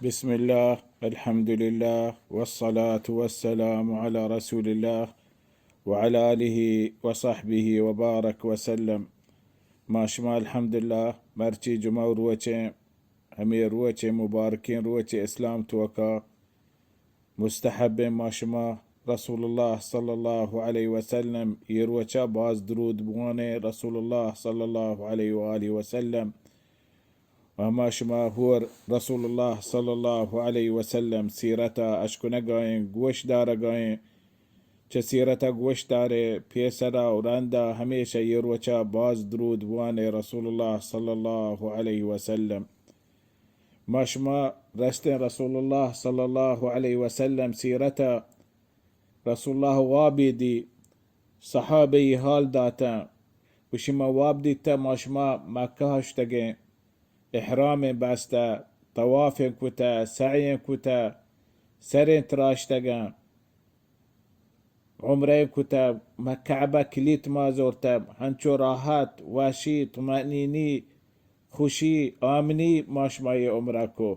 بسم الله، الحمد لله، والصلاة والسلام على رسول الله، وعلى آله وصحبه وبارك وسلم. ما شما الحمدللہ مرچی جمعہ روچیں، ہمے روچیں مبارکیں روچیں اسلام توکا مستحبیں ما شما رسول اللہ صلی اللہ علیہ وسلم یہ روچا باز درود بوانے، رسول اللہ صلی اللہ علیہ وآلہ وسلم، و ہما شما ہور رسول اللہ صلی اللہ علیہ وسلم سیرتا اشکنگائیں، گوش دارگائیں، چہ سیرتا گوش دارے، پیسرا و رندا ہمیشہ یہ روچا باز درود بوانے رسول اللہ صلی اللہ علیہ وسلم. ما شما رستیں رسول اللہ صلی اللہ علیہ وسلم سیرتا، رسول اللہ وابی دی، صحابہ ای حال داتاں، گوشی ما واب دیتا ما شما مکہ اشتگیں، احرام بستہ، طواف کتہ، سعی کتہ، سریں تراشتگاں، عمرہ کتہ، ما کعبہ کلیت ما زورتہ، ہنچو راحت، وشی، طمأنینی، خوشی، آمنی ما شما یہ عمرہ کو.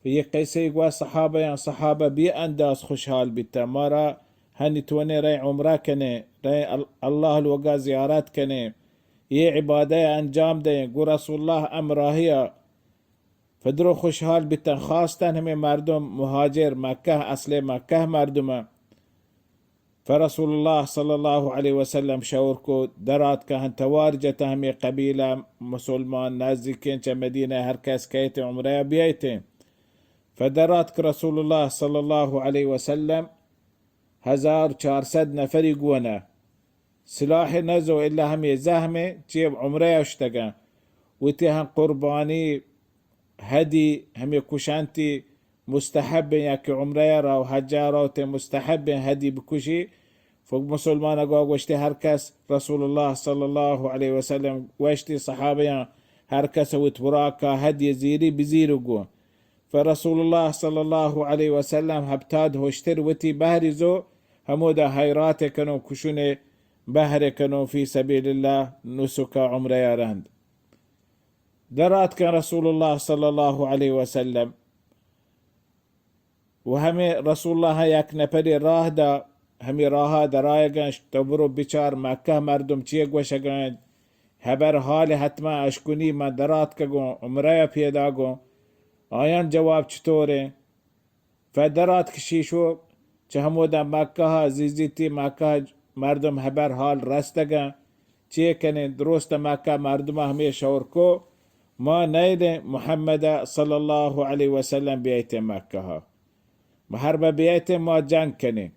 یہ قصہ گوا صحابہ یاں، صحابہ بے انداز خوشحال بیتا. مارا ہنی تونے رئے عمرہ کنے، رئے ال-، اللہ لوگا زیارت کنے، یہ عبادہ انجام دیں، گو رسول اللہ امراہیا. فدرو خوشحال بیتن، خاصتاً ہمیں مردم مہاجر مکہ، اصل مکہ مردم. فرسول اللہ صلی اللہ علیہ وسلم شور کو، درات کہ ہن توار جتہ ہمیں قبیلہ مسلمان نزدیکیں چہ مدینہ ہر کس کہتے عمرہ بیایتے. فدرات کہ رسول اللہ صلی اللہ علیہ وسلم ہزار چار صد نفری گونہ، سلاح نزو الا ہمیں زہمیں چیب عمرہ اشتگاں، وتی ہم قربانی ہدی ہمے کشانتی مستحب ایں، یا کہ عمرہ ءَ را و حج ءَ را تے مستحب ایں ہدی بکشی. فوق مسلمان اگا گوشتے ہر کس رسول اللہ صلی اللہ علیہ وسلم گوشتی صحابیاں ہر کس وت براکا ہدی زیری بزیر گو. فرسول اللہ صلی اللہ علیہ وسلم ہپتاد ہوشتر وتی بہری زو ہمودا حیرات کنو کشنے بہر کنو فی سبیل اللہ نسکا عمرہ ءَ رند. دراتکن رسول اللہ صلی اللہ علیہ وسلم و ہمے رسول اللہ یک نفری راہ دا، ہمے راہا درآیگنش، تو برو بچار مکہ مردم چیے گوشگنت، ہبر حال حتما اشکنی من دراتکگوں، عمرہ پیداگوں، آیان جواب چطوریں؟ فدراتک شیشو چہ ہمودا مکہ ءَ زیزیتی، مکہ ءَ مردم ہبر حال رستگاں، چے کنیں؟ درست مکہ مردماں ہمے شور کو، ما نئیلیں محمد صلی اللہ علیہ وسلم بیایتے مکہ ءَ. ما ہر بہ بیایتے ما جنگ کنیں.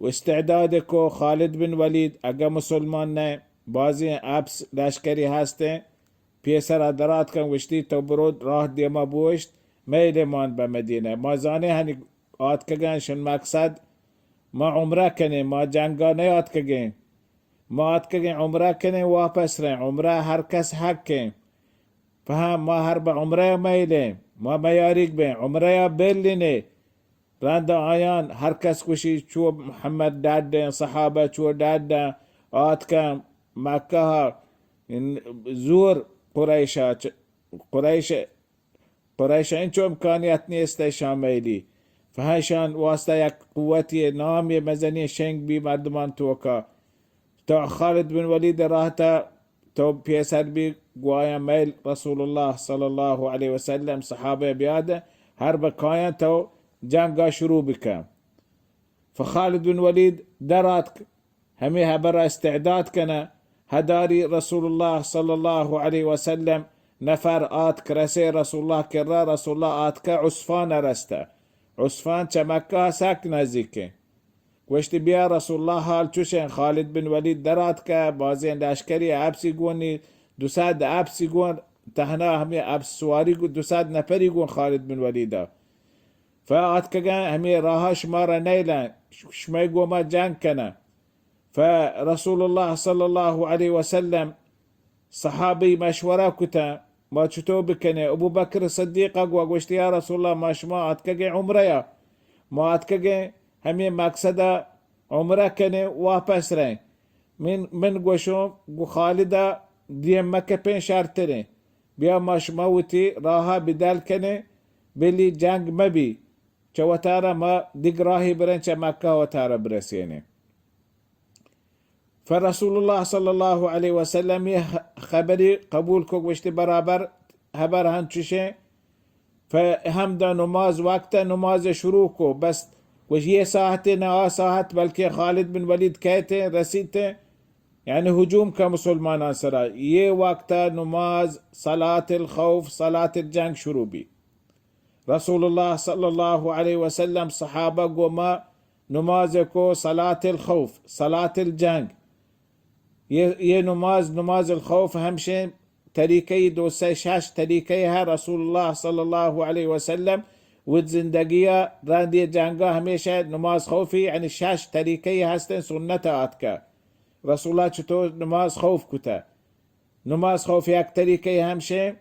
و استعداد کو خالد بن ولید اگہ مسلمان نہ، بازیں اپس لشکری ہستیں، پیسرا دراتکن گوشتی تو برو راہ دیما بوشت، مئیلے مان بہ مدینہ. ما زانیں ہنی آتکگیں شن مقصد، ما عمرہ کنیں، ما جنگا نیاتکگیں، ما آتکگیں عمرہ کنیں واپس ریں، عمرہ ہر کس حق ایں. فہم ما ہر بہ عمرہ مئیلیں، ما میاریگ بیں، عمرہ بلنے. رند آیان ہر کس گوشی چو محمد ڈڈیں، صحابہ چو ڈڈیں، آتکن مکہ ءَ زور قریشا چ-، قریش، قریشا انچو امکانیت نیست شان مئیلی. فہشان واسطہ یک قوتی نامی مزنی شنگ بی مردمان توکا. تو خالد بن ولید راہ تا تو پیسر بی گوایا میل رسول اللہ صلی اللہ علیہ وسلم صحابہ بیاد ہر بکایاں تو جنگا شروع بکن. فخالد بن ولید در آتک ہمے ہبرا استعداد کنہ، ہداری رسول اللہ صلی اللہ علیہ وسلم نفر آتک رسے رسول اللہ کرا، رسول اللہ آتکہ عصفان رستہ. عصفان چہ مکہ سک نزیکیں. گوشتی، بیا رسول اللہ حال چوشیں، خالد بن ولید در آتکہ، بازیں لشکری اپسی گونی، دو سد اپسی گون، تہنا ہمے اپس سواری گو، دو سد نفری گون خالد بن ولیدا. فآتکگاں ہمے راہا شمارا نیلاں، شمئے گوما جنگ کناں. فرسول اللہ صلی اللہ علیہ وسلم صحابی مشورہ کتاں، ما چطور بکنیں؟ ابو بکر صدیق گوا گوشت، یا رسول اللہ، ما شما آتکگیں عمرہ یا، ما آتکگیں ہمے مقصد عمرہ کنیں واپس رہیں. من، من گوشوں گو خالدہ دیم مکپیں شرتریں. بیا ما شما وتی راہا بدل کنیں، بلی جنگ مبی، چہ وتارا ما دگہ راہی بریں، چہ مکہ وتارا برسینیں۔ فرسول اللہ صلی اللہ علیہ وسلم یہ خبری قبول کو، گوشتی برابر، خبر ہنچوشیں۔ فہمدا نماز وقت، نماز شروع کو، بس گوش یہ ساعت نہ آ ساعت، بلکہ خالد بن ولید کئیت، رسیت، یعنی ہجوم کا مسلمانان سرا، یہ وقت نماز، صلاة الخوف، صلاة الجنگ شروع بی۔ رسول اللہ صلی اللہ علیہ وسلم صحابہ گوما نماز کو، صلاة الخوف، صلاة الجنگ۔ یہ، یہ نماز، نماز الخوف ہمشیں طریقہ، دو سے شش طریقہ ہے۔ رسول اللہ صلی اللہ علیہ وسلم وت زندگی رندی جنگا ہمیشہ نماز خوفی، یعنی شش طریقہ ہستیں سنت آتکا۔ رسول اللہ چطور نماز خوف کتا؟ نماز خوف یک طریقہ ہمشیں،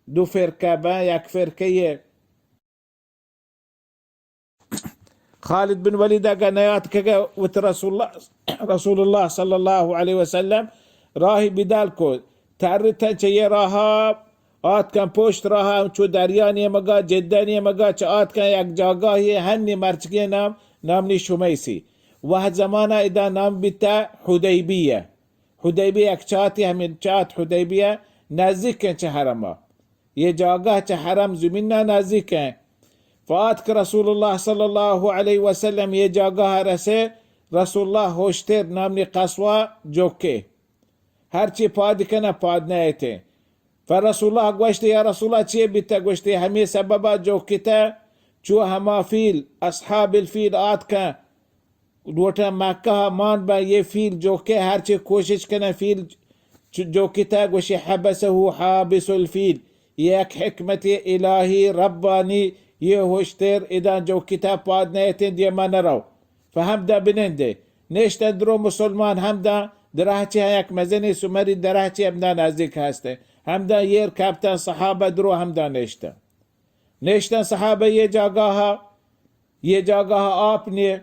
دو فرقہ بہ یک فرقہ یہ خالد بن ولید اگہ نیاتکگہ وت رسول اللہ، رسول اللہ صلی اللہ علیہ وسلم راہی بدل کو، ترتن چہ یہ راہا آتکن پشت راہا چو دریا نیمگا، جدہ نیمگا چہ آتکن یک جاگاہی ہنی مرچگی نام، نام نی شمیسی۔ وہد زمانہ ادا نام بیتا حدیبیہ۔ حدیبیہ یک چاتی، ہمیں چات حدیبیہ نزدیک ہیں چہ حرما۔ یہ جاگہ چہ حرم زمین نہ نزدیک ہیں۔ فآتک رسول اللہ صلی اللہ علیہ وسلم یہ جاگہ رسے، رسول اللہ ہوشتر نامنی قصوہ جوکے۔ ہرچی پاد کنہ پاد نہ ایتے۔ فرسول اللہ گوشت، یا رسول اللہ چیے بیتا؟ گوشت، ہمیں سببا جوکتا چو ہما فیل، اصحاب الفیل آتکا لوٹا مکہ مان با، یہ فیل جوکے ہرچی کوشش کنہ فیل چ-، جوکتا، گوشی حبسہ حابس الفیل، یہ یک حکمت الہی ربانی، یہ ہوشتر ادا جوکتا پاد نیتیں دیما نرو۔ فہمدا بنندے۔ نشتن درو مسلمان ہمدا درہچی ہاں یک مزنی سمری درہچی ہمدا نزدیک ہستے۔ ہمدا یر کپتن صحابہ درو ہمدا نشتن۔ نشتن صحابہ یہ جاگاہا، یہ جاگاہا آپ نے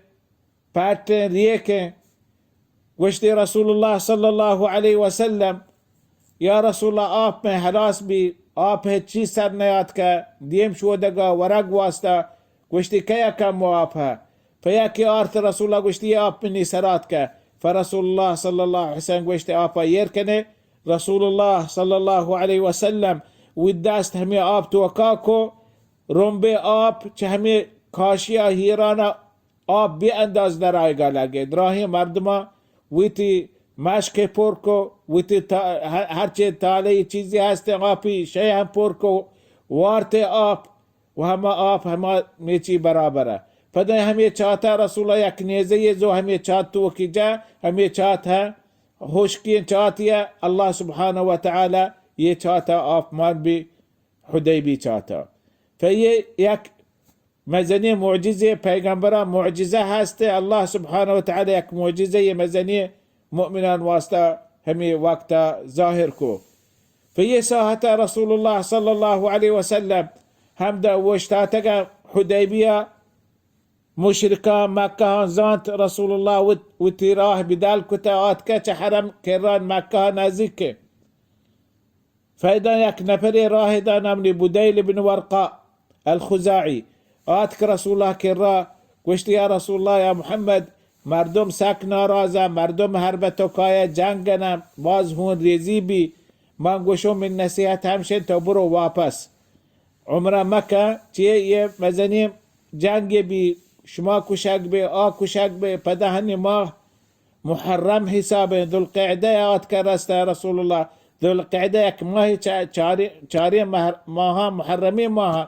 پٹیں ریکیں۔ گوشتی رسول اللہ صلی اللہ علیہ وسلم، یا رسول اللہ، آپ میں ہلاس بی، آپ ہے چی سر نیاتکہ، دیم شودگا ورگ واسطہ۔ گوشتی کیا کم و آپ ہے؟ فیاکی آرت رسول اللہ گوشتی آپ منی سراتکہ۔ فرسول اللہ صلی اللہ علیہ وسلم گوشتی آپا یر کنے۔ رسول اللہ صلی اللہ علیہ وسلم وی دست ہمیں آپ توکا کو، رمبے آپ چہ ہمیں کاشیا ہیرانا آپ بے انداز درائیگا لگے۔ دراہیں مردماں وتی مشکے پر کو، وتی تا-، ہر، ہرچے تالے چیزی ہستے آپی شے ہم پر کو، وارتے آپ و ہما آپ ہما میچی برابر ہے۔ پدا ہمیں چاتا رسول اللہ یک نیزے یہ زو ہمیں چات توکی جا، ہمیں چات ہے، ہشکیں چاتی ہے، اللہ سبحانہ و تعالی یہ چاتا آپ مان بی حدیبی چاتا۔ فیہ یک مزنیں معجزے، پیغمبرا معجزہ ہستے، اللہ سبحانہ و تعالی یک معجزہ یہ مزنیں مؤمنان واسطہ ہمیں وقتا ظاہر کو۔ فیہ ساعتا رسول اللہ صلی اللہ علیہ وسلم ہمدا اوشتاتگا حدیبیہ، مشرکان مکہ زانت رسول اللہ وت-، وتی راہ بدل کتا آتکہ چہ حرم کران مکہ نزدیک۔ فیدا یک نفرے راہ دا نامنی بدیل بن ورقا الخزاعی آتک رسول اللہ کرا، گوشت، یا رسول اللہ، یا محمد، مردم سک ناراض، مردم ہر بہ تو کایہ جنگ نہ، باز ہون ریزی بی، من گوشو من نصیحت ہمشن تو برو واپس عمرہ مکہ، چیے یہ مزنی جنگ بی، شما کشگ بے، آ کشگ بے، پدہنی ماہ محرم حساب، ذوالقعدہ آتکہ رستہ رسول اللہ۔ ذوالقعدہ یک ماہ چا-، چاریں، چاریں ماہ، ماہ محرمی ماہ۔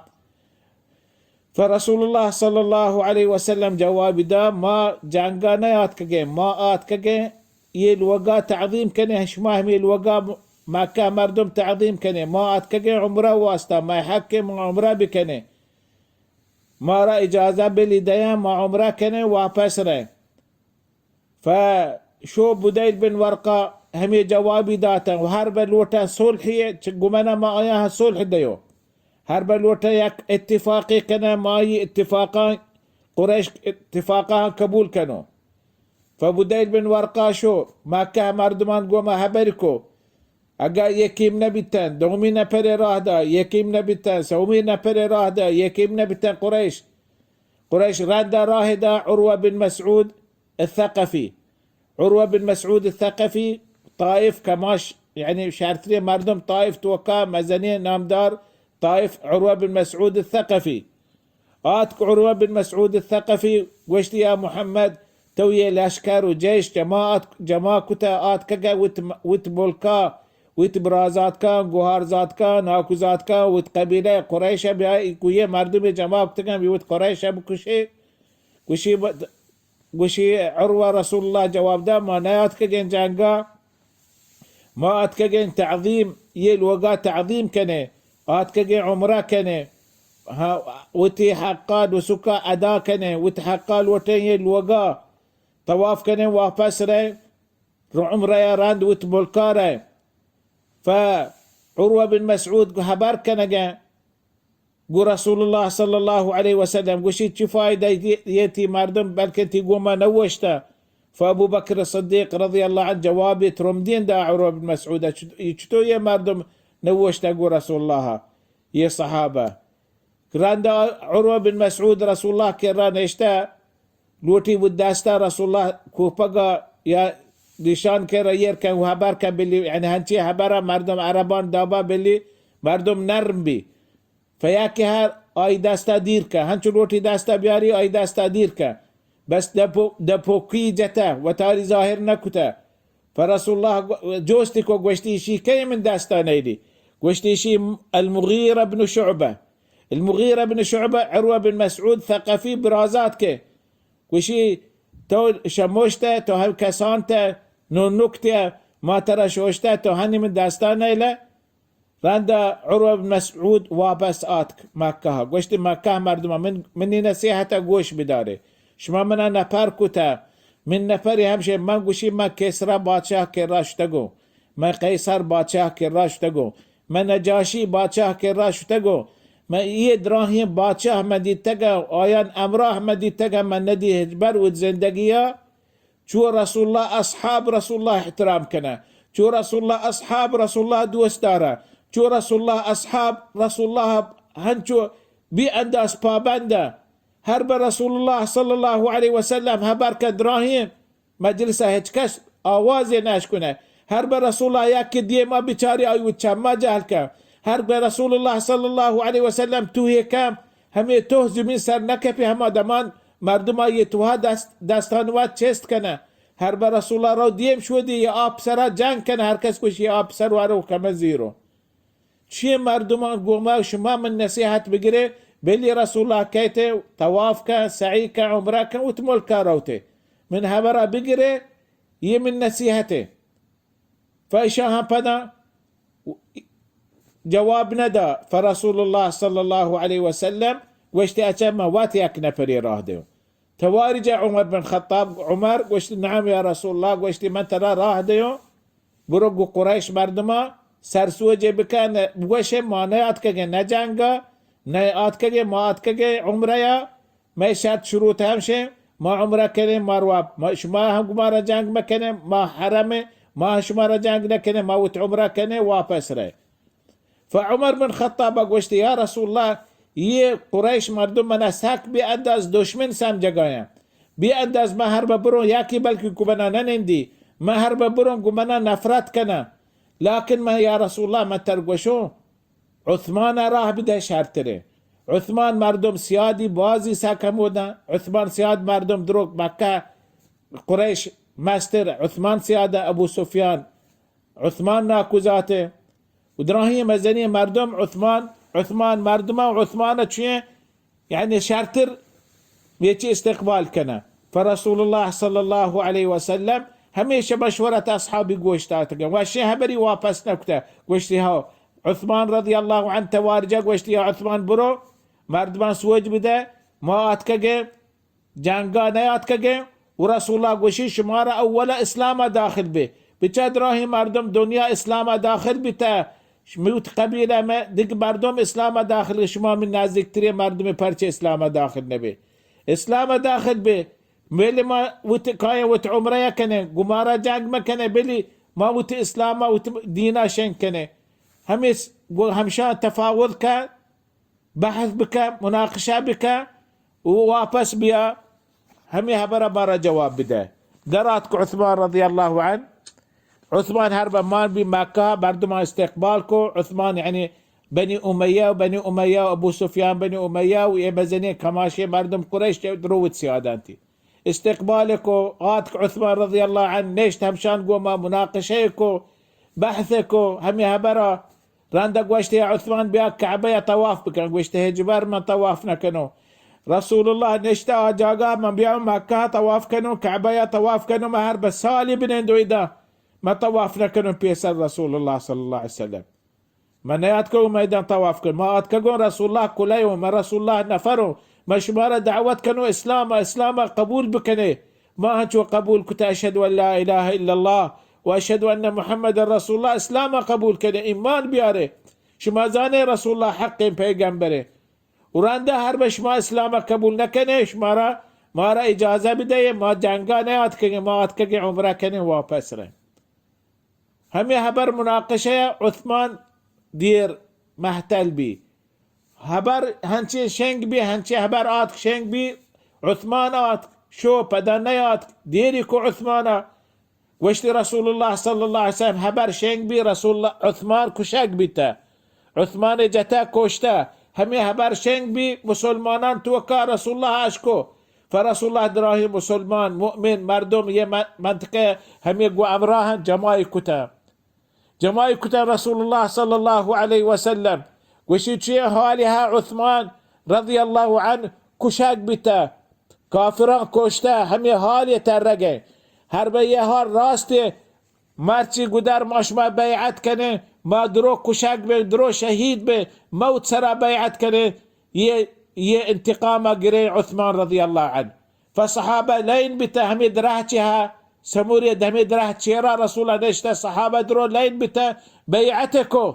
فرسول اللہ صلی اللہ علیہ وسلم جواب دا، ما جنگا نہ آتکگیں، ما آتکگیں یہ لوگا تعظیم کنیں، شما ہمیں لوگا مکہ مردم تعظیم کنیں، ما آتکگیں عمرہ واسطہ، ما حق ما عمرہ بکنیں، مارا اجازہ بلی دیاں، ما عمرہ کنیں واپس رہیں۔ فشو بدیل بن ورقا ہمیں جوابی داتن و ہر بہ لوٹن صلحی چہ گمنا ما آیاں صلح دیو۔ ہر بہ لوٹن یک اتفاقی کنن، ما ای اتفاقاں، قریش اتفاقاں قبول کنو۔ فبدیل بن ورقا شو مکہ مردمان گوما حبر کو۔ اگاں یکیم نہ بیتن، دومی نفر راہ دا، یکیم نہ بیتن، سومی نفر راہ دا، یکیم نہ بیتن قریش۔ قریش رند راہ دا عروہ بن مسعود الثقفی۔ عروہ بن مسعود الثقفی، طائف کماش، یعنی شرتریں مردم طائف توکا، مزنیں نامدار طائف، عروہ بن مسعود الثقفی۔ آتک عروہ بن مسعود الثقفی، گوشتی: یا محمد، تو یہ لشکر و جیش جماعت، جمع کتہ، آتکگہ وت، وت ملکا، وت برازاتکاں، گوہارزاتکاں، ناکوزاتکاں، وت قبیلہ قریشہ بیا، گو یہ مردم جمع کتگاں، بیا وت قریشہ بکشے۔ گوشی ب-، گوشی عروہ رسول اللہ جواب دا: ما نیاتکگیں جنگا، ما آتکگیں تعظیم، یہ لوگا تعظیم کنے، آتکگیں عمرہ کنے، ہاں، وتی حقا نسکا ادا کنے، وت حقا لوٹیں یہ لوگا، طواف کنے، واپس رہے، رو عمرہ یا رند وت ملکا رہے۔ ف عروہ بن مسعود گو حبر کنگیں، گو رسول اللہ صلی اللہ علیہ وسلم گوشی: چی فائدہ یہ، یہ تی مردم بلکن تی گوما نوشتہ؟ فابو بکر صدیق رضی اللہ عنہ جواب ترمدین دا عروہ بن مسعود: چ-، چطور یہ مردم نوشتہ گو رسول اللہ، یہ صحابہ؟ رند عروہ بن مسعود رسول اللہ کرا نشتہ، لوٹی بود دستا رسول اللہ کوپگا یا نشان کرا ایر کن و حبر کن بلی، یعنی ہنچی حبرہ مردم عربان دابا بلی، مردم نرم بی۔ فیاکہ ہر آئی دستا دیر کن، ہنچو لوٹی دستا بیاری، آئی دستا دیر کن۔ بس دپو-، دپوکی جتہ، وتاری ظاہر نکتہ۔ فرسول اللہ گو-، جوستی کو، گوشتی: شی کئی من دستا نیلی؟ گوشتی: شی المغیرہ بن شعبہ۔ المغیرہ بن شعبہ، عروہ بن مسعود ثقفی برازات کے۔ گوشی: تو شموشتہ، تو ہم کسانتہ، نو نکتہ، ما ترا شوشتہ، تو ہنی من دستا نیلہ؟ رند عروہ بن مسعود واپس آتک مکہ۔ گوشتی: مکہ مردم، من، منی نصیحت گوش بدارے۔ شما منا نپر کتہ۔ من نپری ہمشے، من گوشی، من کسرا بادشاہ کرا شتگوں، من قیصر بادشاہ کرا شتگوں، من نجاشی بادشاہ کرا شتگوں، من یہ دراہیں بادشاہ من دیتگا، آیان امراہ من دیتگا، من ندی ہچبر وت زندگیا۔ چو رسول اللہ اصحاب رسول اللہ احترام کنہ، چو رسول اللہ اصحاب رسول اللہ دوست دارہ، چو رسول اللہ اصحاب رسول اللہ ہنچو بی انداز پابندہ۔ ہر بہ رسول اللہ صلی اللہ علیہ وسلم حبر کن، دراہیں مجلسا ہچ کس آوازے نہ اشکنہ۔ ہر بہ رسول اللہ یک دیما بچاری، آئی وت چما جہل کن۔ ہر بہ رسول اللہ صلی اللہ علیہ وسلم توہے کن، ہمے توہ زمین سر نہ کپی، ہما دمان مردم آئی توہا دست، دستان وت چست کنہ۔ ہر بہ رسول اللہ رو دیم شودی، یا آپ سرا جنگ کنہ، ہر کس گوشی آپ سر وارو کمہ زیرو۔ چی مردمان گوما شما من نصیحت بگرے، بلی رسول اللہ کہتے طواف کن، سعی کن، عمرہ کن، وت ملکا روتے۔ من حبرا بگرے، یہ من نصیحتے۔ فیشاہاں پدا جواب ندا، فرسول اللہ صلی اللہ علیہ وسلم گوشتے: اچھا، من وت یک نفری راہ دیوں۔ توارج عمر بن خطاب، عمر گوشت: نعم یا رسول اللہ، گوشتی من ترا راہ دیوں، برو گو قریش مردما سرسوجے بکن، بگوشے ما نہ آتکگیں نہ جنگا، نہ آتکگیں، ما آتکگیں عمرہ یا، مئے شرط شروط ہمشیں، ما عمرہ کنیں، ما رو-، ما، شما ہم گمارا جنگ مکنیں، ما حرمیں، ما شمارا جنگ نکنیں، ما وت عمرہ کنیں، واپس رہے۔ فعمر بن خطاب گوشت: یا رسول اللہ، یہ قریش مردم منا سک بے انداز دشمن سمجھگایاں۔ بے انداز من ہر بہ بروں یکی بلکہ گو منا نہ نندی، من ہر بہ بروں گو منا نفرت کناں۔ لیکن من، یا رسول اللہ، من تر گوشوں، عثمان راہ بدہ شرترے۔ عثمان مردم سیادی بازی سک ہموداں۔ عثمان سیاد مردم دروگ مکہ قریش مستر عثمان سیاد ابو سفیان۔ عثمان ناکوزاتے و دراہیں مزنیں مردم عثمان، عثمان مردم و عثمان چوئیں، یعنی شرتر ویچی استقبال کنہ۔ فرسول اللہ صلی اللہ علیہ وسلم ہمیشہ مشورت اصحابی گوش داتگن، وشیں حبری واپس نکتہ۔ گوشتی ہاو، عثمان رضی اللہ عنہ توارجہ گوشتی، یا عثمان برو، مردمان سوج بدہ، ما آتکگے جنگا نیاتکگیں و رسول اللہ گوشی، شمارا اولا اسلام داخل بے۔ بچہ دراہیں مردم دنیا اسلام داخل بیتہ، میوت قبیلہ میں دگ مردم اسلام داخل، شما من نزدیکترین مردم پرچہ اسلام داخل نبے؟ اسلام داخل بے، بلی ما وت کائیں وت عمرہ کنیں، گمارا جنگ مکنیں، بلی ما وتی اسلام ءَ وتی دین ءَ شنگ کنیں۔ ہمے س-، گو ہمشاں تفاوض کن، بحث بکن، مناقشہ بکن و واپس بیا، ہمے ہبر ءَ مارا جواب بدے۔ در آتک عثمان رضی اللہ عنہ، عثمان ہر بہ مان بی مکہ، مردماں استقبال کو۔ عثمان یعنی بنی امیہ و بنی امیہ و ابو سفیان بنی امیہ و اے مزنیں کماشیں مردم قریش چہ دروت سیادانتی۔ استقبال کو، آتک عثمان رضی اللہ عنہ نشت، ہمشان گو ما مناقشہ کو، بحث کو، ہمے ہبرا۔ رندا گوشت، یا عثمان، بیا کعبہ یا طواف بکن۔ گوشت، ہچبر من طواف نکنو۔ رسول اللہ نشتہ آ جاگہ، من بیا مکہ طواف کنو، کعبہ یا طواف کنو، من ہر بہ سالی بنندو ادا، من طواف نکنو پیسر رسول اللہ صلی اللہ علیہ وسلم۔ من نیاتکو میدان طواف کن۔ ما آتکگوں رسول اللہ کلیو، من رسول اللہ نفرو۔ من شمارا دعوت کنو اسلام، اسلام قبول بکنے۔ ما ہنچو قبول کتا، اشہد ان لا الہ الا اللہ و اشہد ان محمد رسول اللہ، اسلام قبول کنے، ایمان بیارے۔ شما زانے رسول اللہ حقیں پیغمبرے۔ و رندا ہر بہ شما اسلام قبول نکنے، شمارا، مارا اجازہ بدے، ما جنگا نیاتکگیں، ما آتکگیں عمرہ کنیں واپس رہیں۔ ہمے ہبر مناقشہ ءَ عثمان دیر مہتل بی۔ ہبر ہنچیں شنگ بی، ہنچیں ہبر آتک شنگ بی، عثمان آتک، شو پدا نیاتک، دیری کو عثمان ءَ۔ گوشتی رسول اللہ صلی اللہ علیہ وسلم ہبر شنگ بی، رسول اللہ، عثمان کشگ بیتہ۔ عثمان جتہ کشتہ۔ ہمے ہبر شنگ بی، مسلمانان توکا رسول اللہ اشکو۔ فرسول اللہ دراہیں مسلمان، مؤمن مردم یہ من-، منطقہ ہمے گو ہمراہاں جمائی کتہ۔ جمائی کتہ رسول اللہ صلی اللہ علیہ وسلم۔ گوشی چی حالی ہا عثمان رضی اللہ عنہ کشگ بیتہ، کافراں کشتہ، ہمے حال یہ ترگے۔ ہر بہ یہ حال راستے مرچی گدر ما شما بیعت کنیں، ما درو کشگ بیں، درو شہید بیں، موت سرا بیعت کنیں، یہ، یہ انتقام گریں عثمان رضی اللہ عنہ۔ فصحابہ لین بیتہ ہمے درہ چہ ہا، سموری دمے درہ چیرا رسول اللہ نشتہ، صحابہ درو لین بیتہ، بیعت کو۔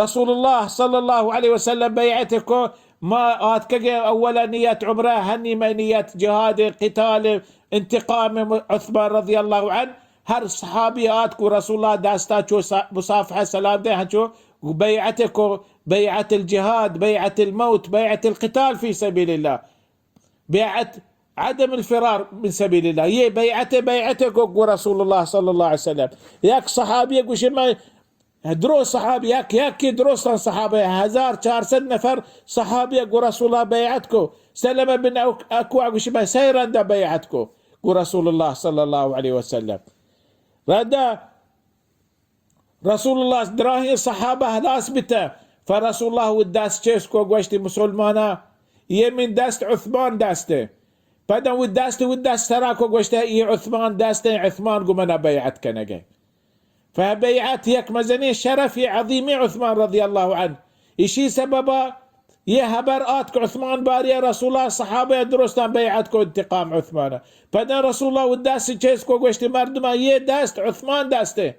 رسول اللہ صلی اللہ علیہ وسلم بیعت کو، ما آتکگیں اولا نیت عمرہ، ہنی مئے نیت جہاد، قتال، انتقام عثمان رضی اللہ عنہ۔ ہر صحابی آتکو رسول اللہ دستا چو سا-، مصافحہ سلام دے، ہنچو بیعت کو، بیعت الجہاد، بیعت الموت، بیعت القتال فی سبیل اللہ۔ بیعت عدم الفرار من سبیل اللہ۔ یہ بیعت، بیعت کو گو رسول اللہ صلی اللہ علیہ وسلم۔ یک صحابی گوشی، من درو صحابی، یک، یکی درستان صحابہ، ہزار چار صد نفر صحابی گو رسول اللہ بیعت کو۔ سلمہ بن اک-، اکوع گوشی، من سہ رندا بیعت کو گو رسول اللہ صلی اللہ علیہ وسلم۔ رندا رسول اللہ دراہیں صحابہ ہلاس بیتہ، فرسول اللہ و دست چست کو گوشتی، مسلمانا، یہ من دست عثمان دستے۔ پدا و دست و دست سرا کو گوشتہ، یہ عثمان دستے، عثمان گو منا بیعت کنگے۔ فبیعت یک مزنیں شرف عظیمی عثمان رضی اللہ عنہ۔ اشی سببا یہ ہبر آتک عثمان باریا رسول اللہ صحابہ درستان بیعت کو انتقام عثمان۔ پدا رسول اللہ و دست چست کو گوشتی، مردمان، یہ دست عثمان دستے۔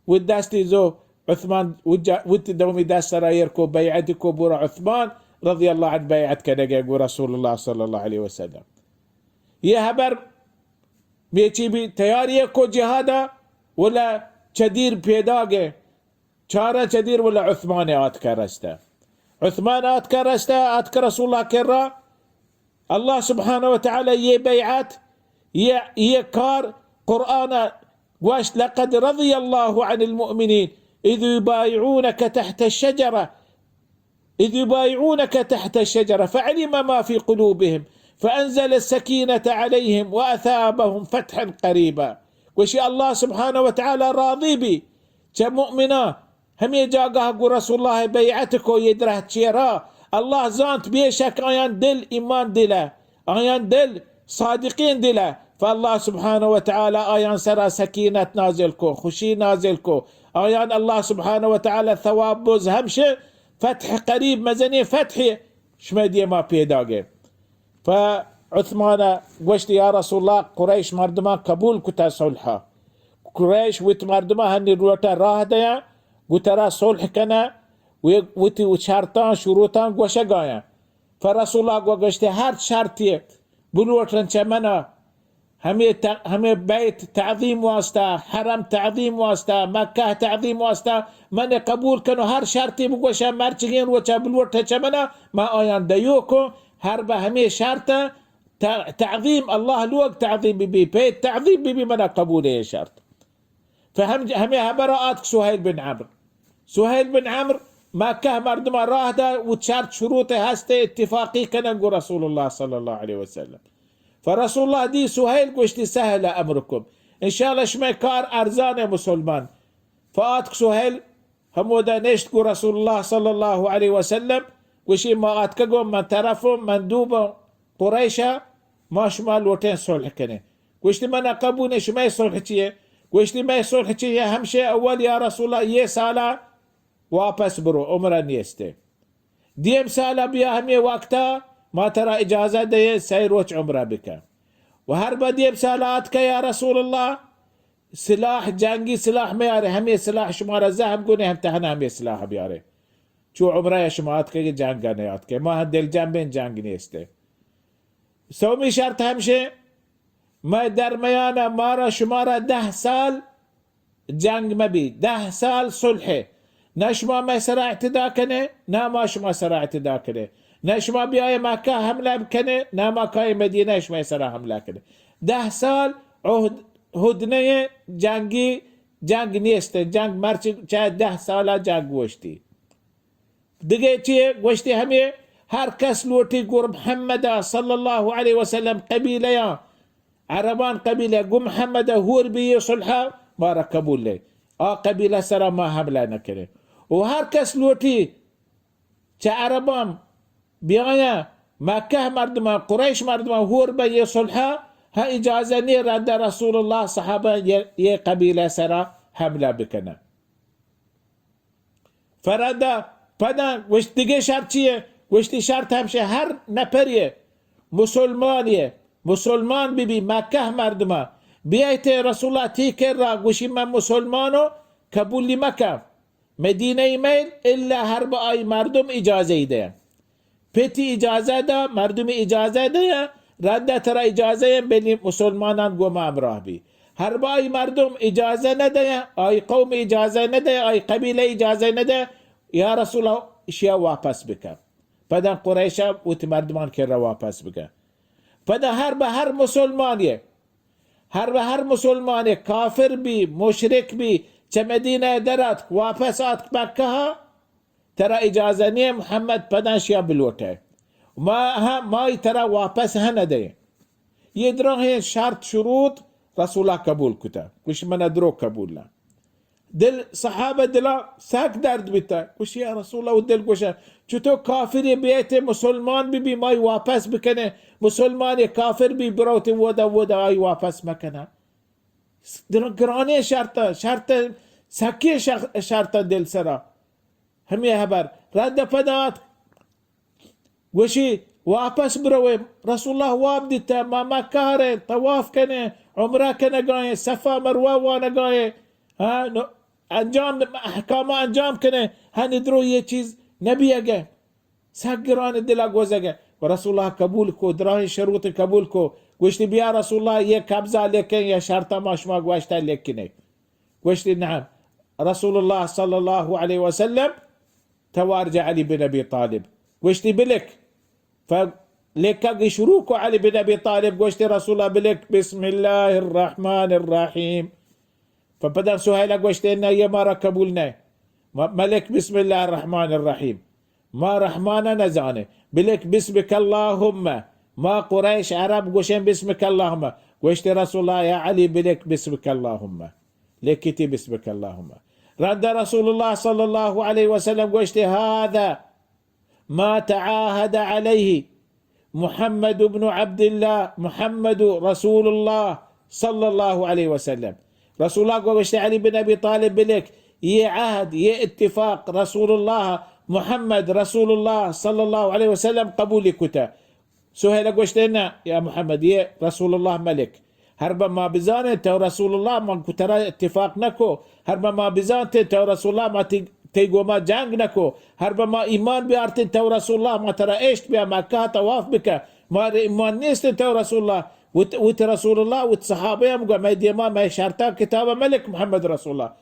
و دستی زو عثمان و جا-، وتی دومی دست سرا ایر کو، بیعت کو، برا عثمان رضی اللہ عنہ بیعت کنگے گو رسول اللہ صلی اللہ علیہ وسلم۔ یہ ہبر میچی بی تیاری کو جہادا، ولا چدیر پیداگے، چارا چدیر ولا عثمان آتکا رستہ۔ عثمان آتکا رستہ، آتکا رسول اللہ کرا۔ اللہ سبحانہ و تعالی یہ بیعت، یہ، یہ کار قرآن گوشت، لقد رضی اللہ عن المؤمنین اذ یبایعونک تحت الشجرہ، اذ یبایعونک تحت الشجرہ فعلم ما فی قلوبهم فانزل السکینة علیهم واثابهم فتحا قریبا۔ گوشی اللہ سبحانہ و تعالی راضی بی چہ مؤمناں ہمے جاگہ گو رسول اللہ بیعت کو، یہ درہ چیرا۔ اللہ زانت بے شک آیان دل ایمان دلہ، آیان دل صادقین دلہ، فاللہ سبحانہ و تعالی آیان سرا سکینت نازل کو، خوشی نازل کو۔ آیان اللہ سبحانہ و تعالی ثواب بز ہمشہ فتح قریب، مزنی فتح شمئے دیما پیداگے۔ فعثمان گوشت، یا رسول اللہ، قریش مردمان قبول کتا صلحا۔ قریش وت مردمان ہنی روٹا راہ دیاں، گو ترا صلح کنا، وی-، وتی شرطان شروطان گوشگایاں۔ فرسول اللہ گو گوشت، ہر شرطی بلوٹن چہ منا، ہمے ت-، ہمے بیت تعظیم واسطہ، حرم تعظیم واسطہ، مکہ تعظیم واسطہ، من قبول کنو، ہر شرطی بگوشا، مرچگیں روچا بلوٹے چہ منا، ما آیان دیو کو، ہر بہ ہمے شرط ت-، تعظیم، اللہ لوگ تعظیم بی بی، پہ تعظیم بی بی، منا قبول اے شرط۔ فہم، ہمے حبر آتک سہیل بن عمرو۔ سہیل بن عمرو مکہ مردما راہ دا، و شرط شروط ہستے اتفاقی کنن گو رسول اللہ صلی اللہ علیہ وسلم۔ فرسول اللہ دی سہیل، گوشتی: سهل امرکم، انشاءاللہ شمئے کار ارزان اے مسلمان۔ فآتک سہیل، ہمودا نشت گو رسول اللہ صلی اللہ علیہ وسلم، گوشی: ما آتکگوں، من طرفوں، مندوبوں قریشا، ما شما لوٹیں صلح کنیں۔ گوشتی: من قبول، شمئے صلح چیے؟ گوشتی: مئے صلح چیے؟ ہمشے اول یا رسول اللہ، یہ سالا واپس برو، عمرہ نیستے۔ دیم سالا بیا ہمے وقتا، ما ترا اجازہ دئے، سئے روچ عمرہ بکن۔ و ہر بہ دیم سالا آتکہ یا رسول اللہ، سلاح، جنگی سلاح میارے، ہمے سلاح شمارا زہم گنے، ہم تہنا ہمے سلاح بیارے۔ چو عمرہ شما آتکے کہ جنگ نیاتکے، ما ہم دل جنبیں، جنگ نیستے۔ سومی شرط ہمشے، مئے درمیان مارا شمارا دہ سال جنگ مہ بی، دہ سال صلح۔ نہ شما مئے سرا اعتدا کنے، نہ ما شما سرا اعتدا کنے۔ نہ شما بیائے مکہ حملہ بکنے، نہ ما کائے مدینہ شما سرا حملہ کنے۔ دہ سال عہد، ہدنہ جنگی، جنگ نیست، جنگ مرچ چہ دہ سالا جنگ گوشتی۔ دگہ چیے؟ گوشتی ہمے ہر کس لوٹی گور محمد صلی اللہ علیہ وسلم قبیلہ یا عربان قبیلہ گو محمد ہور بی، یہ صلحہ مارا قبول ہے، آ قبیلہ سرا ما حملہ نہ کرے۔ و ہر کس لوٹی چہ عربان بیایا مکہ مردمان، قریش مردمان ہور بہ یہ صلحہ، ہاں اجازہ نی رد رسول اللہ صحابہ یہ، یہ قبیلہ سرا حملہ بکنن۔ فردا پدا گوشت، دگہ شرط چیے؟ گوشتی شرط ہمشے، ہر نفریے مسلمانے، مسلمان بی بی، مکہ مردما بیایتے رسول اللہ تی کرا، گوشی من مسلمانو، قبولی مکن، مدینہ میل الا ہر بہ آئی مردم اجازہ دے۔ پتی اجازہ دا، مردمی اجازہ دے، رندا ترا اجازہ ایں، بلی مسلمانان گوما ہمراہ بی۔ ہر بہ آئی مردم اجازہ نہ دے، آئی قوم اجازہ نہ دے، آئی قبیلہ اجازہ نہ دے، یا رسول اللہ، اشیا واپس بکن۔ پدا قریشا وتی مردمان کرا واپس بکن۔ پدا ہر بہ ہر مسلمانے، ہر بہ ہر مسلمانے، کافر بی، مشرک بی، چہ مدینہ در آتک، واپس آتک مکہ، ترا اجازہ نیه محمد پدا شیا بلوٹه۔ ما ها، مای ترا واپس ها نده۔ یہ دراہیں شرط شروط رسول اللہ قبول کتا۔ گوش من درو قبول نہ۔ دل صحابہ دلا سک درد بیتا۔ گوش یا رسول اللہ، و دل گوشا، چطور کافری بیت مسلمان بی بی مای واپس بکنے، مسلمان کافر بی بروت ودا ودا آئی واپس مکنا۔ دل گرانیں شرط، شرط سکی شخ-، شرط دل سرا۔ ہمے ہبر رد پدات گوشی، واپس بروے۔ رسول اللہ واب دیتا، ما مکہ رے، طواف کنے، عمرہ کنگائیں، صفا مروہ وانگائیں۔ ہاں، نو انجام، احکام انجام کنے، ہنی درو یہ چیز نبی اگے۔ سک گران دلا گوزگے۔ و رسول اللہ قبول کو، دراہیں شروط قبول کو۔ گوشتی، بیا رسول اللہ، یہ قبضہ لکھیں، یہ شرطہ ما شما گوشتا لکھنے۔ گوشتی، نعم۔ رسول اللہ صلی اللہ علیہ وسلم توار جا علی بن ابی طالب۔ گوشتی، بلک۔ فلکگ شروع کو علی بن ابی طالب، گوشتی، رسول اللہ، بلک، بسم اللہ الرحمن الرحیم۔ فپدا سہیلہ گوشتی، نہ، یہ مارا قبول نہ۔ م-، ملک، بسم اللہ الرحمن الرحیم۔ ما رحمانہ نزانیں۔ بلک بسمک اللہم۔ ما قریش عرب گوشیں بسمک اللہم۔ گوشتی رسول اللہ، یا علی، بلک بسمک اللہم۔ لکھتی بسمک اللہم۔ رند رسول اللہ صلی اللہ علیہ وسلم گوشتی، هذا ما تعاهد عليه محمد بن عبد الله، محمد رسول الله صلی اللہ علیہ وسلم۔ رسول اللہ گوشت علی بن ابی طالب بلک، یہ عہد، یہ اتفاق رسول اللہ، محمد رسول اللہ صلی اللہ علیہ وسلم قبول کتا۔ سہیل گوشت، نہ یا محمد، یہ رسول اللہ ملک۔ ہر بہ ما بزانیں تو رسول اللہ، من کو ترا اتفاق نکو۔ ہر بہ ما بزانتے تو رسول اللہ، ما تی، تی گوما جنگ نکو۔ ہر بہ ما ایمان بیارتے تو رسول اللہ، ما ترا اشت بیا مکہ طواف بکہ۔ ما ایمان نیست تو رسول اللہ، وت، وت رسول اللہ، وت صحابہ ہم گو، مئے دیما، مئے شرطا کتابا ملک محمد رسول اللہ۔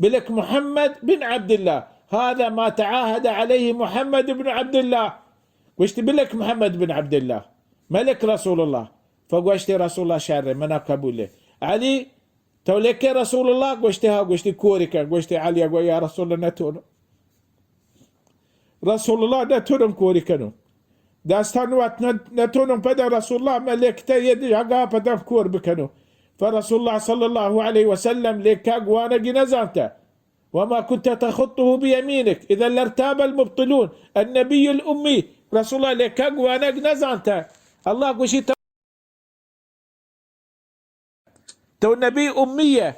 بلک محمد بن عبداللہ، هذا ما تعاهد عليه محمد بن عبداللہ۔ گوشتی، بلک محمد بن عبداللہ، ملک رسول اللہ۔ فگوشتی رسول اللہ، شر، منا قبول۔ علی، تو لکے رسول اللہ؟ گوشتی، ہا۔ گوشتی، کوری کن۔ گوشتی، علی گو، یا رسول اللہ، نتونو۔ رسول اللہ نتونم کوری کنو۔ دستان وت نت-، نتونم پدا رسول اللہ، من لکتا یہ جاگا پدا کور بکنو۔ فرسول اللہ صلی اللہ علیہ وسلم لکا گوانگی نزانتا۔ وما كنت تخطه بيمينك إذا لارتاب المبطلون۔ النبي الأمي۔ رسول اللہ لکا گوانگ نزانتا۔ اللہ گوشی تو تو نبی امی ئے۔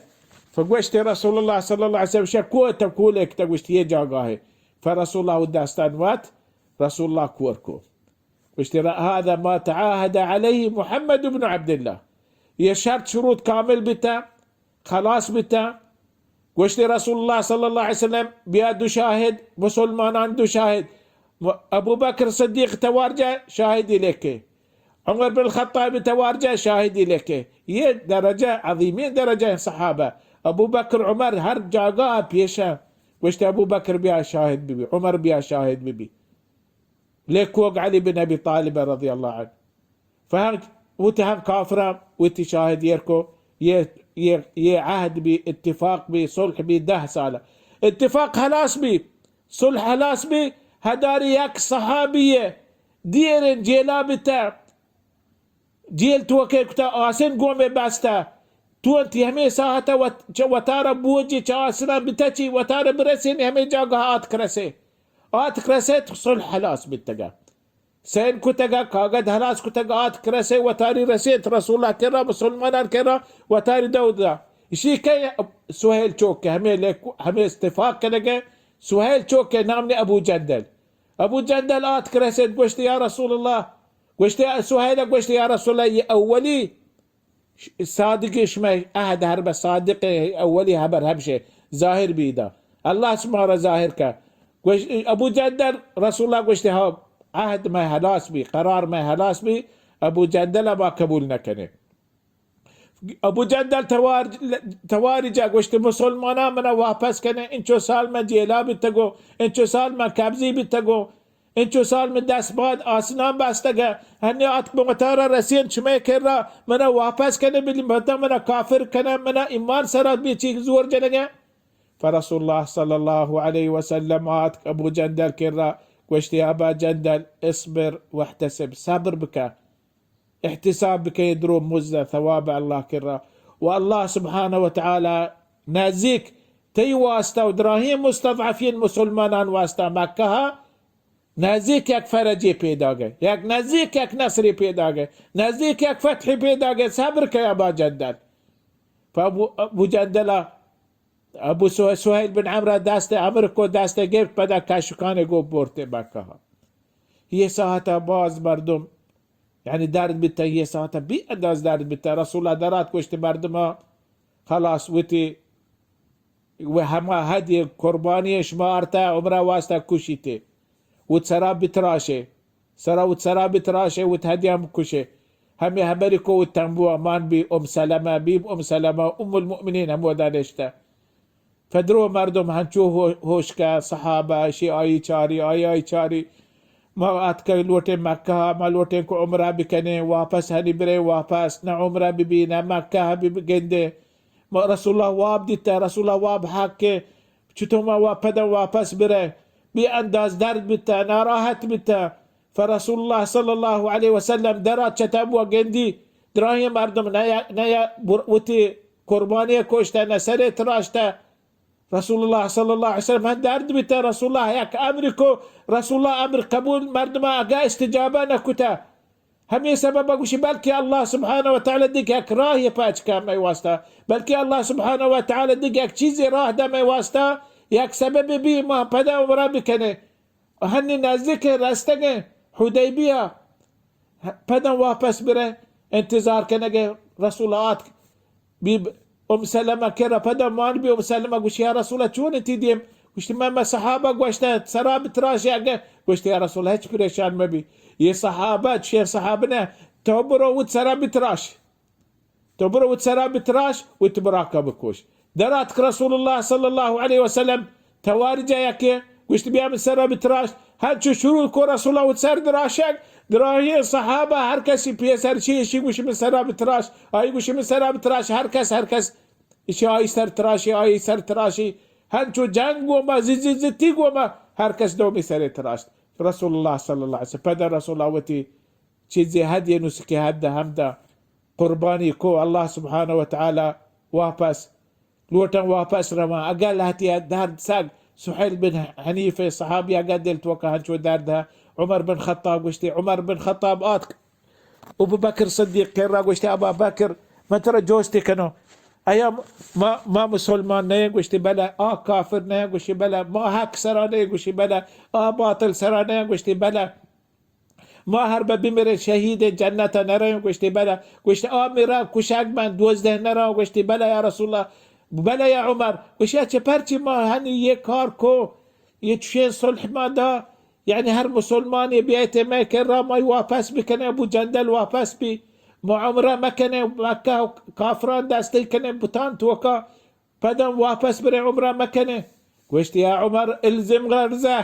فگوشت رسول اللہ صلی اللہ علیہ وسلم، شہ کوہ تو کولے کتا؟ گوشت، یہ جاگاہے۔ فرسول اللہ دستان وت، رسول اللہ کور کو۔ گوشت، هذا ما تعاهد عليه محمد بن عبداللہ۔ یہ شرط شروط کامل بیتا، خلاص بیتا۔ گوشت رسول اللہ صلی اللہ علیہ وسلم، بیا دو شاہد، مسلمانان دو شاہد۔ ابو بکر صدیق توار جا شاہدی لکے۔ عمر بن خطاب توار جا شاہدی لکے۔ یہ درجہ، عظیمیں درجہ ہیں صحابہ۔ ابو بکر، عمر ہر جاگہ پیشہ۔ گوشت ابو بکر بیا شاہد ببی، عمر بیا شاہد ببی۔ لیکوگ علی بن ابی طالب رضی اللہ عنہ۔ فہم وتی ہم کافراں وتی شاہد ایر کو، یہ، یہ، یہ عہد بی، اتفاق بی، صلح بی، دہ سال۔ اتفاق خلاص بی، صلح خلاص بی، ہداری یک صحابی دیریں جیلا بیتا، جیل توکے کتا، آسن گومے بستا۔ تو انتی ہمے ساعت وت-، چہ وتارا بوجی، چہ آسنا بتچی، وتارا برسین ہمے جاگہ آتک رسے۔ آتک رسیت، صلح خلاص بیتگا۔ سین کتگا، کاگد ہلاس کتگا، آتک رسے، وتاری رسیت رسول اللہ کرا، مسلمانان کرا، وتاری دود دا۔ اشی کہ سہیل چوک کہ ہمے لیکو-، ہمے اتفاق کنگے، سہیل چوک کہ نام نے ابو جندل۔ ابو جندل آتک رسیت، گوشت، یا رسول اللہ، گوشت، سہیل گوشت، یا رسول اللہ، یہ اولی صادقی شمئے عہد ہر بہ صادق، اولی حبر ہمشے ظاہر بی دا۔ اللہ شمارا ظاہر کا۔ گوش-، ابو جندل، رسول اللہ گوشتے، ہا، عہد مئے ہلاس بی، قرار مئے ہلاس بی، ابو جندل ما قبول نہ کنے۔ ابو جندل توار، تواری جا گوشتے، مسلمانان منا واپس کنے، انچو سال من جیلا بیتگو، انچو سال من قبضی بیتگو، انچو سال من دست باد آسنان بستگا، ہنی آتک بہ وتارا رسین چمے کرا، منا واپس کنے، بلی مردم منا کافر کنے، منا ایمان سرا بی چیک زور جنگے۔ فرسول اللہ صلی اللہ علیہ وسلم آتک ابو جندل کرا، گوشتی، ابا جندل، اصبر واحتسب، صبر بکا۔ احتساب بکئے درو مزد ثواب اللہ کرا۔ و اللہ سبحانہ و تعالی نزیک تئی واسطہ و دراہیں مستضعفین مسلمانان واسطہ مکہ نزیک یک فرجے پیداگے، یک نزیک یک نصرے پیداگے، نزیک یک فتحے پیداگے۔ صبر کئے ابا جندل۔ پہ ابو، ابو جندل ابو سہ-، سہیل بن عمرو دست امر کو، دست گپت، پدا کشکانے گو برتے مکہ۔ یہ ساعت باز مردم، یعنی درد بیتا، یہ ساعت بی انداز درد بیتا۔ رسول اللہ درات گوشت مردم، خلاص وتی و ہما حد قربانی شمارتا عمرہ واسطہ کشیتے۔ وت سرا بتراشے، سرا وت سرا بتراشے، وت ہدیاں بکشے۔ ہمے ہبری کو وت تنبو مان بی ام سلمہ، بی ام سلمہ ام المؤمنین ہمودا نشتہ۔ فدرو مردم ہنچو ہو-، ہوش کا، صحابہ شی آئی چاری، آئی آئی چاری۔ ما آتکہ لوٹیں مکہ، ما لوٹیں کو عمرہ بکنیں، واپس ہنی برے واپس، نہ عمرہ ببی، نہ مکہ بگندے۔ ما رسول اللہ واب دیتا، رسول اللہ واب حق کہ چطور ما وا-، پدا واپس برے، بی انداز درد بیتا، ناراحت بیتا۔ فرسول اللہ صلی اللہ علیہ وسلم درا چتا بوا گندی، دراہیں مردم نیا، نیا بر-، وتی قربانی کشتا، نہ سرے تراشتا۔ رسول اللہ صلی اللہ علیہ وسلم درد بیتا، رسول اللہ یک امر کو، رسول اللہ امر قبول مردم اگا استجابہ نہ کتا۔ ہمے سبب ء گوشی، بلکہ اللہ سبحانہ و تعالی دگہ یک راہ پاچ کا مئے واسطہ، بلکہ اللہ سبحانہ و تعالی دگہ یک چیزے راہ دا مئے واسطہ، یک سبب بی ما پدا عمرہ بکنے۔ ہنی نزدیک رستگیں حدیبیہ، پدا واپس برے، انتظار کنگے۔ رسول آتک بی ام سلمہ کرا، پدا مان بی ام سلمہ گوشی، یا رسول اللہ، چون تی دیم؟ گوشتی، من، من صحابہ گوشتہ، سرا بتراشی اگہ۔ گوشتی، یا رسول اللہ، ہچ پریشان مبی۔ یہ صحابہ، چشیں صحابہ نہ، تو برو وت سرا بتراش، تو برو وت سرا بتراش، وت براکا بکوش۔ دراتک رسول اللہ صلی اللہ علیہ وسلم تواری جایا کہ گوشت، بیا من سرا بتراش۔ ہنچو شروع کو رسول اللہ وت سر دراشگ، دراہیں صحابہ ہر کسی پیسر چی اشی گوشی من سرا بتراش، آئی گوشی من سرا بتراش، ہر کس، ہر کس اشی آئی سر تراشی، آئی سر تراشی۔ ہنچو جنگ گوما، زی زی زی تی گوما، ہر کس دومی سرے تراشت۔ رسول اللہ صلی اللہ علیہ وسلم، پدا رسول اللہ وتی چیزے حد یہ نسخے حد ہمدا قربانی کو اللہ سبحانہ و تعالی واپس لوٹاں واپس رواں۔ اگاں لہتیا درد سگ سہیل بن حنیف صحابی اگاں دل توکا ہنچو درد ہے، عمر بن خطاب گوشتی، عمر بن خطاب آتک ابو بکر صدیق کرا گوشتی، ابا بکر، من ترا جوستی کنو، ایا ما، ما مسلمان نہ ایں؟ گوشتی بلے۔ آ کافر نہ ایں؟ گوشتی بلے۔ ما حق سرا نہ ایں؟ گوشتی بلے۔ آ باطل سرا نہ ایں؟ گوشتی بلے۔ ما ہر بہ بمریں شہید جنت نہ رئیں؟ گوشتی بلے۔ گوشتی آ میرا کشگ من دوزدہ نہ رئیں؟ گوشتی بلے یا رسول اللہ، بلے یا عمر۔ گوشتی اچھا پرچی ما ہنی یہ کار کو، یہ چشیں صلح ما دا، یعنی ہر مسلمانے بیایت مئے کرا ما واپس بکنیں، ابو جندل واپس بی، ما عمرہ مکنیں، مکہ کافران دستی کنیں بتان توکا، پدا واپس برے عمرہ مکنے۔ گوشت، یا عمر، الزم غرضه،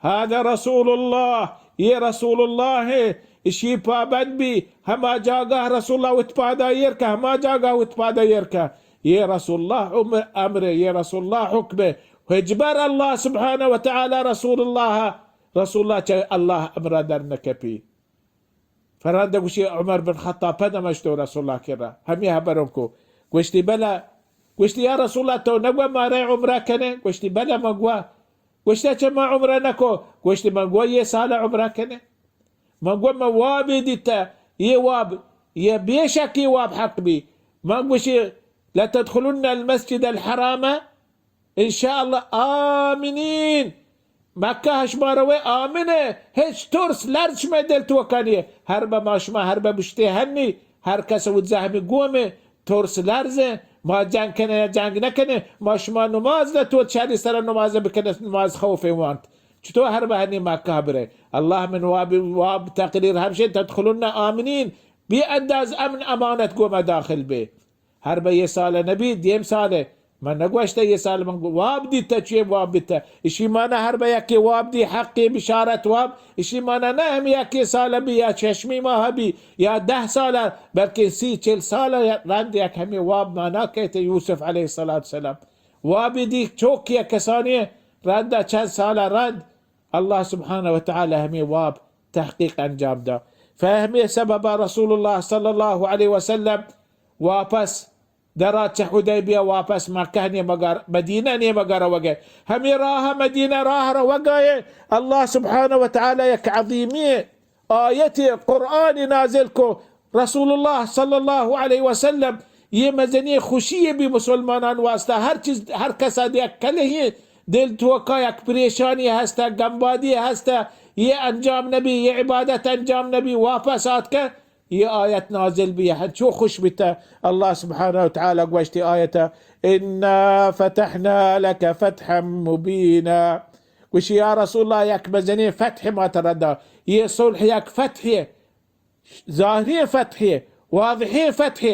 هذا رسول الله، یہ رسول اللہ ہے، اشی پابند بی، ہما جاگہ رسول اللہ وت پادا ایر کہ، ہما جاگہ وت پادا ایر کہ، یہ رسول اللہ عمر، امر، یہ رسول اللہ حکم، ہجبر اللہ سبحانہ و تعالی رسول اللہ، رسول اللہ چہ اللہ امرا در نکپی۔ فراندا گوشی عمر بن خطاب پدا مشتو رسول اللہ کرا ہمی حبروں کو۔ گوشتی بلا، گوشتی یا رسول اللہ تو نگو مارے عمرہ کنے؟ گوشتی بلا من گوا۔ گوشتی اچھا من عمرہ نکو؟ گوشتی من گوا یہ سال عمرہ کنے۔ من گوا من وابی دیتا، یہ واب، یہ بے شک یہ واب حق بی۔ من گوشی لتدخلن المسجد الحرام ان شاء اللہ آمنین۔ مکہ شما روے آمن ہے، ہچ ترس لرز شما دل توکا نیے۔ ہر بہ ما شما ہر بہ بشتے ہنی، ہر کس وت زہمی گومے، ترس لرز ہے۔ ما جنگ کنے یا جنگ نکنے، ما شما نماز نہ تو چاری سر نماز بکنے، نماز خوف وانت۔ چطور ہر بہ ہنی مکہ برے؟ اللہ من واب، واب تقریر ہمشے تدخلن آمنین، بے انداز امن امانت گوما داخل بے۔ ہر بہ یہ سال نبی، دیم سال ہے۔ من نگوشتہ یہ سال من گو-، واب دیتہ، چیئے واب بیتہ؟ اشی مانا ہر بہ یکی واب دی، حقی بشارت واب۔ اشی مانا نہ ہم یکی سال بی یا چشمی ماہ بی یا دہ سال، بلکہ سی چل سال رند یک ہمی واب مانا کہتے یوسف علیہ الصلوۃ والسلام۔ وابی دی چوکی کسانی رند چند سال رند اللہ سبحانہ و تعالی ہمی واب تحقیق انجام دا۔ فہمی سبب رسول اللہ صلی اللہ علیہ وسلم واپس درات چہ حدیبیہ واپس مکہ نیمگا، مدینہ نیمگا روگے۔ ہمے راہ مدینہ راہ روگا اے اللہ سبحانہ و تعالی یک عظیمی آیت قرآن نازل کو۔ رسول اللہ صلی اللہ علیہ وسلم یہ مزنی خوشی بی مسلمانان واسطہ۔ ہر چیز، ہر کسا دیکھ کلہی دل توکا یک پریشانی ہستا، گمبادی ہستا، یہ انجام نبی، یہ عبادت انجام نبی، واپس آتکہ یہ آیت نازل بی، ہنچو خوش بیتہ۔ اللہ سبحانہ و تعالی گوشتی آیت، انا فتحنا لك فتحا مبینا۔ گوشی، یا رسول اللہ، یک مزنیں فتح ما ترا دا۔ یہ صلح یک فتح، ظاہری فتح، واضح فتح۔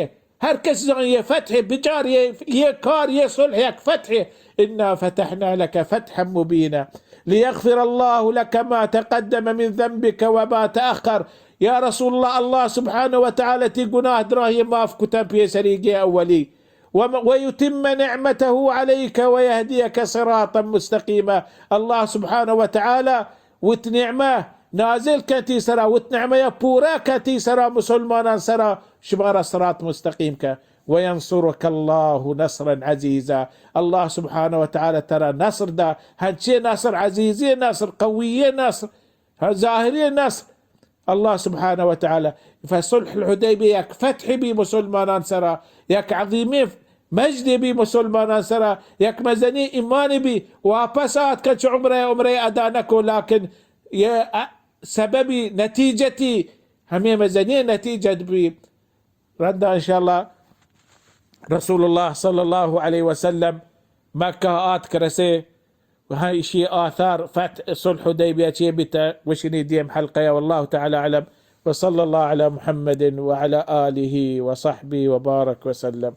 ہر کس زان یہ فتح، بچار یہ، یہ کار، یہ صلح یک فتح۔ انا فتحنا لك فتحا مبینا۔ لیغفر اللہ لك ما تقدم من ذنبك وما تأخر۔ یا رسول اللہ، اللہ سبحانہ و تعالی تی گناہ دراہیں معاف کتن پیسریگی اولی۔ و، ویتم نعمته عليك ويهديك صراطا مستقیما۔ اللہ سبحانہ و تعالی وت نعمہ نازل کن تی سرا، وت نعمہ پورا کن تی سرا، مسلمانان سرا، شمارا صراط مستقیم کن۔ وینصرک اللہ نصرا عزیزا۔ اللہ سبحانہ و تعالی ترا نصر دا، ہنچے نصر، عزیزی نصر، قوی نصر، ظاہری نصر۔ اللہ سبحانہ و تعالی فصلح الحدیبیہ یک فتح بی مسلمانان سرا، یک عظیمی مجد بی مسلمانان سرا، یک مزنی ایمان بی۔ واپس آتکن چہ عمرہ، عمرہ ادا نکو، لیکن یہ سببی نتیجتی ہمیں مزنی نتیجت بی۔ رندا انشاءاللہ رسول اللہ صلی اللہ علیہ وسلم مکہ آتک رسے، ہاں، اشی آثار فتح صلح حدیبیہ چی بیتا، گوشنی دیم حلقہ یا، واللہ تعالی اعلم، وصلى الله على محمد وعلى آله وصحبه وبارك وسلم.